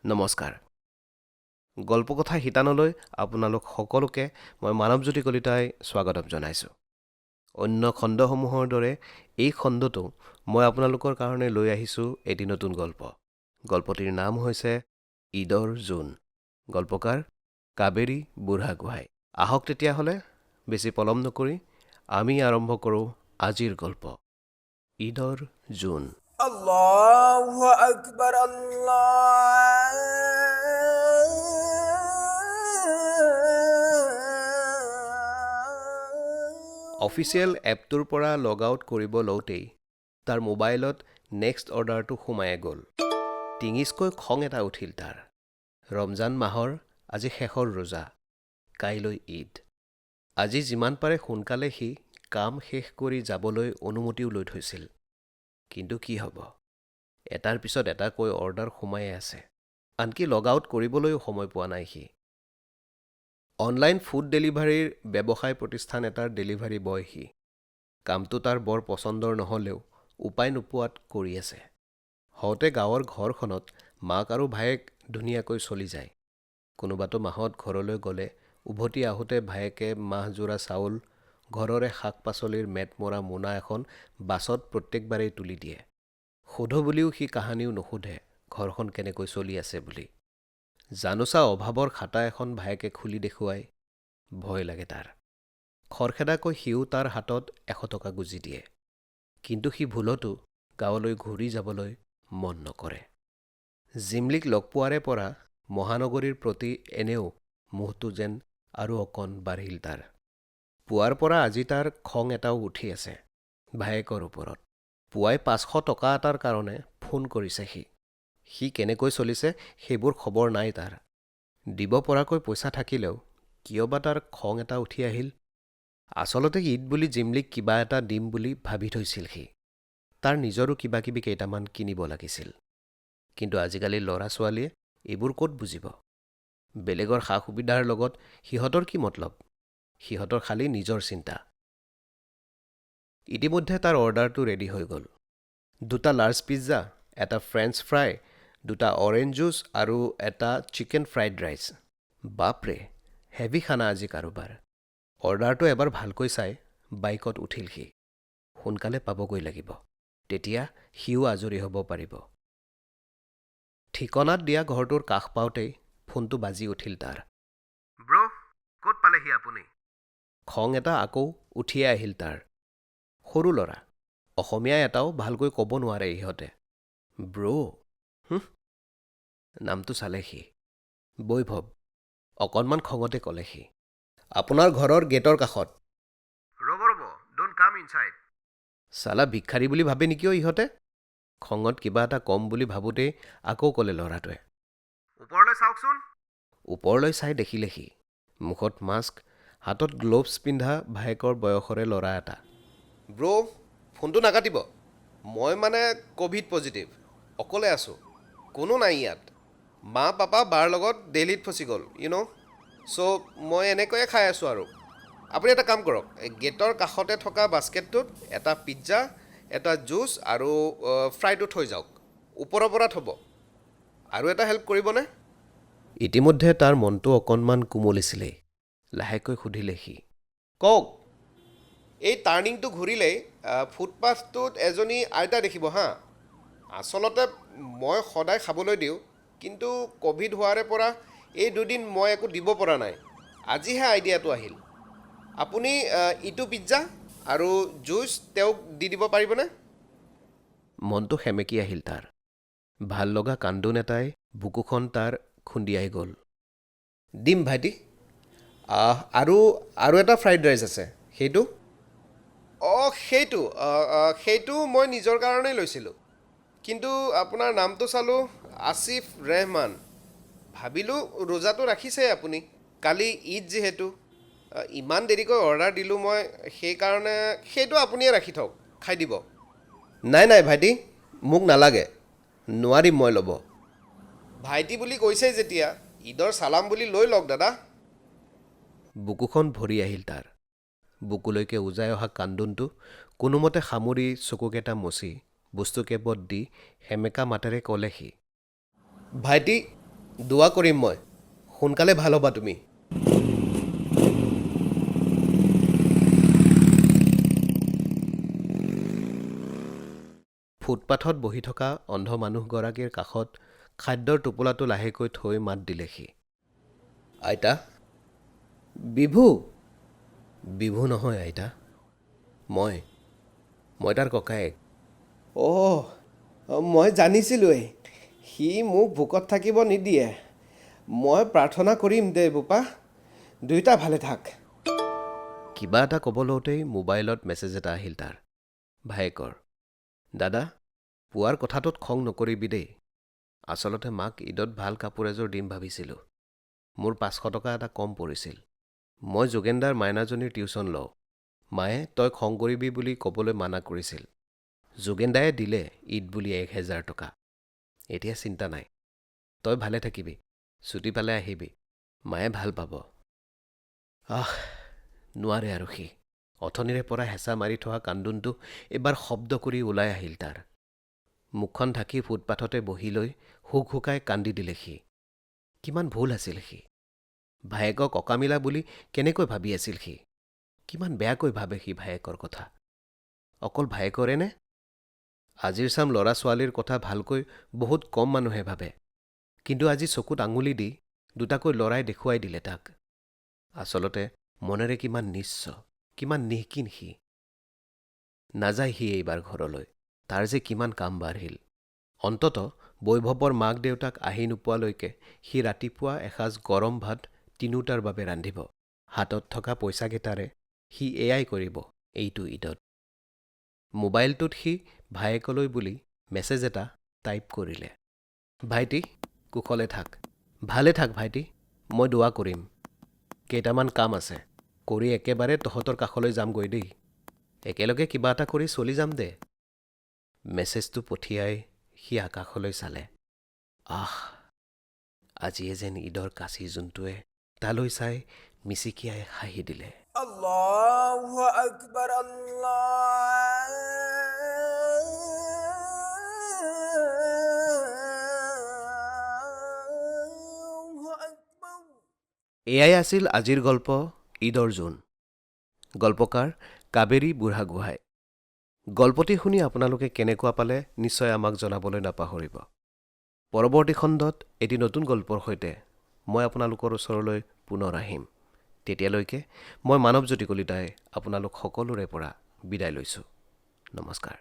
নমস্কাৰ। গল্পকথা শিতানলৈ আপোনালোক সকলোকে মই মানৱজ্যোতি কলিতাই স্বাগতম জনাইছোঁ। অন্য খণ্ডসমূহৰ দৰে এই খণ্ডটো মই আপোনালোকৰ কাৰণে লৈ আহিছোঁ এটি নতুন গল্প। গল্পটিৰ নাম হৈছে ঈদৰ জোন। গল্পকাৰ কাবেৰী বুঢ়াগোহাঁই। আহক তেতিয়াহ'লে বেছি পলম নকৰি আমি আৰম্ভ কৰোঁ আজিৰ গল্প ঈদৰ জোন। الله أكبر الله। অফিচিয়েল এপটোৰ পৰা লগ আউট কৰিব লওঁতেই তাৰ মোবাইলত নেক্সট অৰ্ডাৰটো সোমায়ে গ'ল। টিঙিচকৈ খং এটা উঠিল তাৰ। ৰমজান মাহৰ আজি শেষৰ ৰোজা, কাইলৈ ঈদ। আজি যিমান পাৰে সোনকালে সি কাম শেষ কৰি যাবলৈ অনুমতিও লৈ থৈছিল। কিন্তু কি হ'ব, এটাৰ পিছত এটাকৈ অৰ্ডাৰ সোমায়ে আছে। আনকি লগ আউট কৰিবলৈও সময় পোৱা নাই সি। অনলাইন ফুড ডেলিভাৰীৰ ব্যৱসায় প্ৰতিষ্ঠান এটাৰ ডেলিভাৰী বয় সি। কামটো তাৰ বৰ পচন্দৰ নহ'লেও উপায় নোপোৱাত কৰি আছে। হওঁতে গাঁৱৰ ঘৰখনত মাক আৰু ভায়েক ধুনীয়াকৈ চলি যায়। কোনোবাটো মাহত ঘৰলৈ গ'লে উভতি আহোঁতে ভায়েকে মাহজোৰা চাউল, ঘৰৰে শাক পাচলিৰ মেট মৰা মোনা এখন বাছত প্ৰত্যেকবাৰেই তুলি দিয়ে। সোধো বুলিও সি কাহানিও নোসোধে ঘৰখন কেনেকৈ চলি আছে বুলি। জানোচা অভাৱৰ খাতা এখন ভায়েকে খুলি দেখুৱাই, ভয় লাগে তাৰ। খৰখেদাকৈ সিও তাৰ হাতত 100 টকা গুজি দিয়ে। কিন্তু সি ভুলতো গাঁৱলৈ ঘূৰি যাবলৈ মন নকৰে। জিমলিক লগ পোৱাৰে পৰা মহানগৰীৰ প্ৰতি এনেও মোহটো যেন আৰু অকণ বাঢ়িল তাৰ। পুৱাৰ পৰা আজি তাৰ খং এটাও উঠি আছে ভায়েকৰ ওপৰত। পুৱাই 500 টকা এটাৰ কাৰণে ফোন কৰিছে সি। সি কেনেকৈ চলিছে সেইবোৰ খবৰ নাই তাৰ। দিব পৰাকৈ পইচা থাকিলেও কিয় বা তাৰ খং এটা উঠি আহিল। আচলতে ঈদ বুলি জিমলিক কিবা এটা দিম বুলি ভাবি থৈছিল সি। তাৰ নিজৰো কিবাকিবি কেইটামান কিনিব লাগিছিল। কিন্তু আজিকালি ল'ৰা ছোৱালীয়ে এইবোৰ ক'ত বুজিব? বেলেগৰ সা সুবিধাৰ লগত সিহঁতৰ কি মতলব? সিহঁতৰ খালি নিজৰ চিন্তা। ইতিমধ্যে তাৰ অৰ্ডাৰটো ৰেডি হৈ গ'ল। দুটা লাৰ্জ পিজ্জা, এটা ফ্ৰেঞ্চ ফ্ৰাই, দুটা অৰেঞ্জ জুচ আৰু এটা চিকেন ফ্ৰাইড ৰাইচ। বাপৰে, হেভি খানা আজি কাৰোবাৰ। অৰ্ডাৰটো এবাৰ ভালকৈ চাই বাইকত উঠিল সি। সোনকালে পাবগৈ লাগিব, তেতিয়া সিও আজৰি হ'ব পাৰিব। ঠিকনাত দিয়া ঘৰটোৰ কাষ পাওঁতেই ফোনটো বাজি উঠিল তাৰ। ব্ৰ, ক'ত পালেহি আপুনি? খং এটা আকৌ উঠিয়ে আহিল তাৰ। সৰু ল'ৰা, অসমীয়া এটাও ভালকৈ ক'ব নোৱাৰে ইহঁতে। ব্ৰ, হুঁ। নামটো চালে সি, বৈভৱ। অকণমান খঙতে ক'লে সি, আপোনাৰ ঘৰৰ গেটৰ কাষত। ৰ'ব ৰ'ব, don't come inside. চালা ভিক্ষাৰী বুলি ভাবে নেকি অ' ইহঁতে? খঙত কিবা এটা ক'ম বুলি ভাবোঁতেই আকৌ ক'লে ল'ৰাটোৱে, ওপৰলৈ চাওকচোন। ওপৰলৈ চাই দেখিলে সি মুখত মাস্ক, হাতত গ্ল'ভছ পিন্ধা ভায়েকৰ বয়সৰে ল'ৰা এটা। ব্ৰ', ফোনটো নাকাটিব। মই মানে ক'ভিড পজিটিভ, অকলে আছোঁ, কোনো নাই ইয়াত। মা পাপা বাৰ লগত দেলহিত ফচি গ'ল, you know. চ' মই এনেকৈয়ে খাই আছোঁ আৰু। আপুনি এটা কাম কৰক, এই গেটৰ কাষতে থকা বাস্কেটটোত এটা পিজ্জা, এটা জুচ আৰু ফ্ৰাইটো থৈ যাওক। ওপৰৰ পৰা থ'ব। আৰু এটা হেল্প কৰিবনে? ইতিমধ্যে তাৰ মনটো অকণমান কোমলিছিলেই। লাহেকৈ সুধিলে সি, কওক। এই টাৰ্ণিংটো ঘূৰিলেই ফুটপাথটোত এজনী আইতা দেখিব। হা, আচলতে মই সদায় খাবলৈ দিওঁ, কিন্তু ক'ভিড হোৱাৰে পৰা এই দুদিন মই একো দিব পৰা নাই। আজিহে আইডিয়াটো আহিল। আপুনি ইটো পিজ্জা আৰু জুচ তেওঁক দি দিব পাৰিবনে? মনটো সেমেকি আহিল তাৰ। ভাল লগা কান্দোন এটাই বুকুখন তাৰ খুন্দিয়াই গ'ল। দিম ভাইটি। আৰু আৰু এটা ফ্ৰাইড ৰাইচ আছে, সেইটো? অঁ, সেইটো সেইটো মই নিজৰ কাৰণেই লৈছিলোঁ, কিন্তু আপোনাৰ নামটো চালোঁ, আছিফ ৰেহমান, ভাবিলোঁ ৰোজাটো ৰাখিছেই আপুনি, কালি ঈদ যিহেতু। ইমান দেৰিকৈ অৰ্ডাৰ দিলোঁ মই, সেইকাৰণে সেইটো আপুনিয়ে ৰাখি থওক, খাই দিব। নাই নাই ভাইটি, মোক নালাগে, নোৱাৰিম মই ল'ব। ভাইটি বুলি কৈছেই যেতিয়া, ঈদৰ চালাম বুলি লৈ লওক দাদা। বুকুখন ভৰি আহিল তাৰ। বুকুলৈকে উজাই অহা কান্দোনটো কোনোমতে সামৰি চকুকেইটা মচি বস্তুকেইপদ দি সেমেকা মাতেৰে ক'লে সি, ভাইটি, দোৱা কৰিম মই, সোনকালে ভাল হ'বা তুমি। ফুটপাথত বহি থকা অন্ধ মানুহগৰাকীৰ কাষত খাদ্যৰ টোপোলাটো লাহেকৈ থৈ মাত দিলে সি, আইতা। বিভু। বিভু নহয় আইতা, মই মই তাৰ ককায়েক। অ' মই জানিছিলোঁৱেই, সি মোক ভোকত থাকিব নিদিয়ে। মই প্ৰাৰ্থনা কৰিম দে বোপা, দুয়োটা ভালে থাক। কিবা এটা ক'ব লওঁতেই মোবাইলত মেছেজ এটা আহিল তাৰ ভায়েকৰ, দাদা পুৱাৰ কথাটোত খং নকৰিবি দেই, আচলতে মাক ঈদত ভাল কাপোৰ এযোৰ দিম ভাবিছিলোঁ, মোৰ 500 টকা এটা কম পৰিছিল, মই যোগেন্দাৰ মাইনাজনীৰ টিউশ্যন লওঁ, মায়ে তই খং কৰিবি বুলি ক'বলৈ মানা কৰিছিল, যোগেন্দায়ে দিলে ঈদ বুলি 1000 টকা, এতিয়া চিন্তা নাই, তই ভালে থাকিবি, ছুটি পালে আহিবি, মায়ে ভাল পাব। আহ, নোৱাৰে আৰু সি। অথনিৰে পৰা হেঁচা মাৰি থোৱা কান্দোনটো এইবাৰ শব্দ কৰি ওলাই আহিল তাৰ। মুখখন ঢাকি ফুটপাথতে বহি লৈ হুকহুকাই কান্দি দিলে সি। কিমান ভুল আছিল সি, ভায়েকক অকামিলা বুলি কেনেকৈ ভাবি আছিল সি, কিমান বেয়াকৈ ভাবে সি ভায়েকৰ কথা। অকল ভায়েকৰে নে? আজিৰ চাম ল'ৰা ছোৱালীৰ কথা ভালকৈ বহুত কম মানুহে ভাবে, কিন্তু আজি চকুত আঙুলি দি দুটাকৈ ল'ৰাই দেখুৱাই দিলে তাক। আচলতে মনেৰে কিমান নিঃস্ব, কিমান নিহকিন সি। নাযায় সি এইবাৰ ঘৰলৈ, তাৰ যে কিমান কাম বাঢ়িল। অন্ততঃ বৈভৱৰ মাক দেউতাক আহি নোপোৱালৈকে সি ৰাতিপুৱা এসাঁজ গৰম ভাত তিনিওটাৰ বাবে ৰান্ধিব। হাতত থকা পইচাকেইটাৰে সি এয়াই কৰিব এইটো ঈদত। মোবাইলটোত সি ভায়েকলৈ বুলি মেছেজ এটা টাইপ কৰিলে, ভাইটি কুশলে থাক, ভালে থাক ভাইটি, মই দোৱা কৰিম, কেইটামান কাম আছে কৰি একেবাৰে তহঁতৰ কাষলৈ যামগৈ দেই, একেলগে কিবা এটা কৰি চলি যাম দে। মেছেজটো পঠিয়াই সি আকাশলৈ চালে। আহ, আজিয়ে যেন ঈদৰ কাচি জোনটোৱে তালৈ চাই মিচিকিয়াই হাঁহি দিলে। আল্লাহু আকবৰ, আল্লাহু আকবৰ। এয়াই আছিল আজিৰ গল্প ঈদৰ জোন। গল্পকাৰ কাবেৰী বুঢ়াগোহাঁই। গল্পটি শুনি আপোনালোকে কেনেকুৱা পালে নিশ্চয় আমাক জনাবলৈ নাপাহৰিব। পৰৱৰ্তী খণ্ডত এটি নতুন গল্পৰ সৈতে মই আপোনালোকৰ ওচৰলৈ পুনৰ আহিম। তেতিয়ালৈকে মই মানৱজ্যোতি কলিতাই আপোনালোক সকলোৰে পৰা বিদায় লৈছোঁ। নমস্কাৰ।